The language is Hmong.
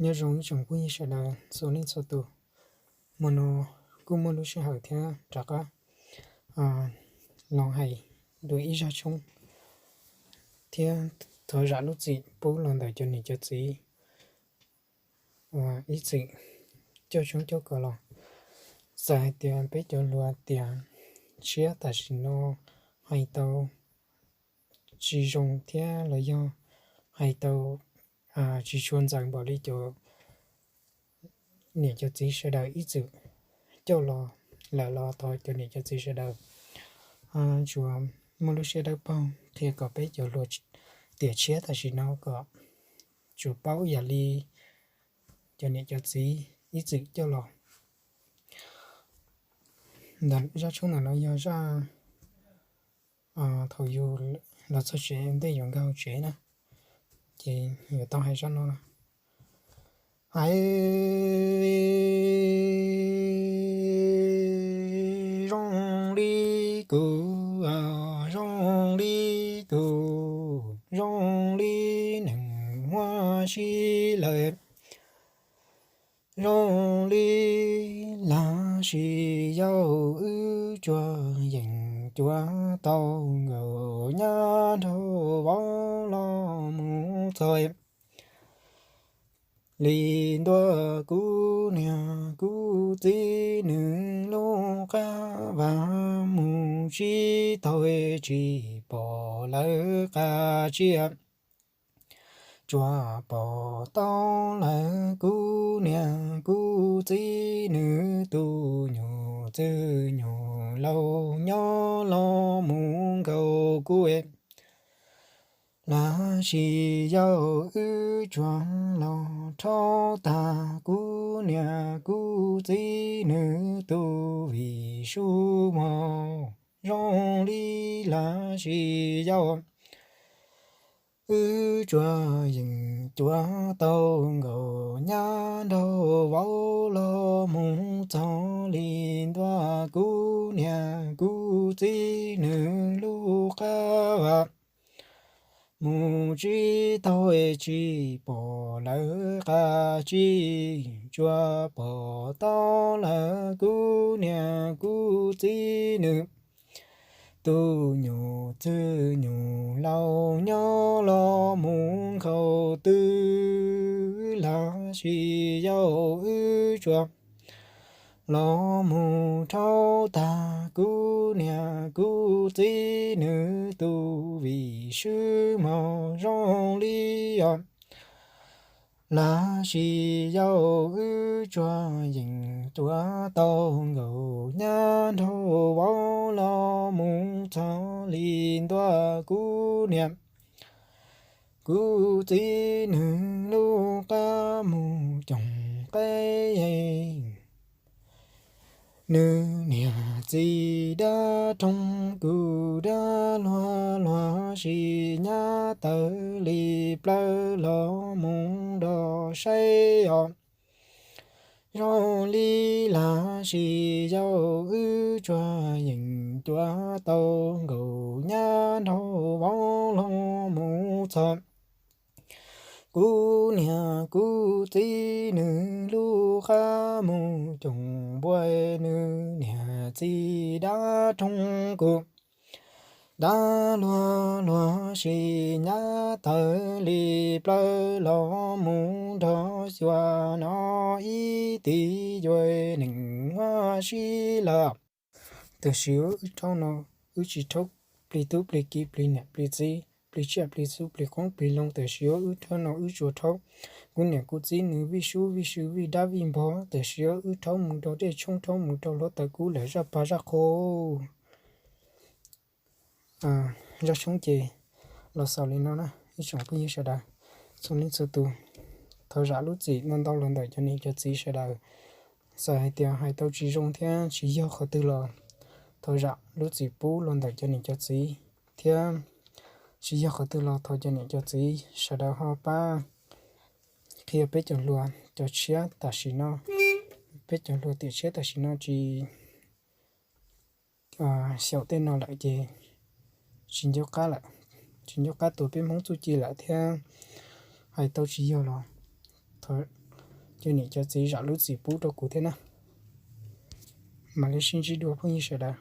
Nyob zoo ib tsoom phooj ywg sawv daws txhua leej txhua tus, hmo no kuj muaj lub sij hawm thiab rov qab los hais dua ib zaj tshoob thiab thov zam lub txim pub los ntawm cov niam cov txiv uas ib txwm coj tshoob coj kos los. Txawm hais tias peb cov hluas tiam tshiab tam sim no hais tau tsis zoo thiab los yog hais tau tsis tshua ntxaws npaum li cov niam cov txiv sawv daws ib txwm coj los lawm los thov cov niam cov txiv sawv daws tsuas muaj lub siab dawb paug qhia kom peb cov hluas tiam tshiab tam sim no kom tsuas paub yam li cov niam cov txiv ib txwm coj los. Zaj tshoob ntawm no yog zaj thaum yus los txog tsev ntej yuav nkag hauv tsev na, ces yuav tau hais zaj no na. Hais zoo li kuv, zoo li kuv, zoo li neeg huab si lawm, zoo li lam sis yau wb tsuas yeem cuav tau nkaus nyab nraug vauv los mus txog li ntua kuv niam kuv txiv nws lub qab vas mus tsis taug tsis pom lawv qab tsiaj. Tsuas pom tau lawv kuv niam kuv txiv nws tus nyuam txwj nyuam laus nyob los mus nkaus kuv. Lam sis yau wb tsuas los rhaub tag kuv niam kuv txiv nws tus vim sub mog zoo li lam sis yau wb tsuas yeem cuav tau nkaus nyab nraug vauv los mus txog li ntua kuv niam kuv txiv nws lub qab vas mus tsis taug tsis pom lawv qab tsiaj. Tsuas pom tau lawv kuv niam kuv txiv nws tus nyuam txwj nyuam laus nyob los mus nkhaus twg. Lam sis yau wb tsuas los mus rhaub tag kuv niam kuv txiv nws tus vim sub mog zoo li os. Lam sis yau wb tsuas yeem cuav tau nkaus nyab nraug vauv los mus txog li ntua kuv niam kuv txiv nws lub qab mus coom qeb. Nws niam txiv dab roog kuv dab luag luag sis nyab tawv li plawv los mus nrog saib os. Zoo li lam sis yau wb tsuas yeem cuav tau nkaus nyab nraug vauv los mus txog kuv niam kuv txiv nws lub qab mus coom npua. Nws niam txiv dab roog kuv dab luag luag sis nyab tawv li plawv los mus nrog xyuas no ib tib yuav neeg huab si lawm. Tam sim wb rhaub no, wb tsis rhaub plig tub plig kiv plig niam plig txiv plig tsiaj plig txhu plig qoob plig loo. Tam sim wb rhaub no wb tsuas rhaub kuv niam kuv txiv nws vij sub vij sw vij dab vij npog. Tam sim wb rhaub mus rau dej tshoob rhaub mus rau hluav taws kub lawm zaj pag zaj qhua. Zaj tshoob ces los xaus li no na ib tsoom phooj ywg sawv daws txhua leej txhua tus. Thov zam lub txim ntau ntau los ntawm cov niam cov txiv sawv daws. Txawm hais tias hais tau tsis zoo thiab tsis yog qhov twg los thov zam lub txim pub los ntawm cov niam cov txiv thiab tsis yog qhov twg los thov cov niam cov txiv sawv daws ho pab qhia peb cov hluas cov tshiab tam sim no, peb cov hluas tiam tshiab tam sim no tsis xyaum tej no lawm ces tsis nco qab lawm, tsis nco qab tuav peb Hmoob txuj ci lawm thiab hais tau tsis yog los thov Cov niam cov txiv zam lub txim pub rau kuv thiab na. Mam li sib ntsib dua phooj ywg sawv daws.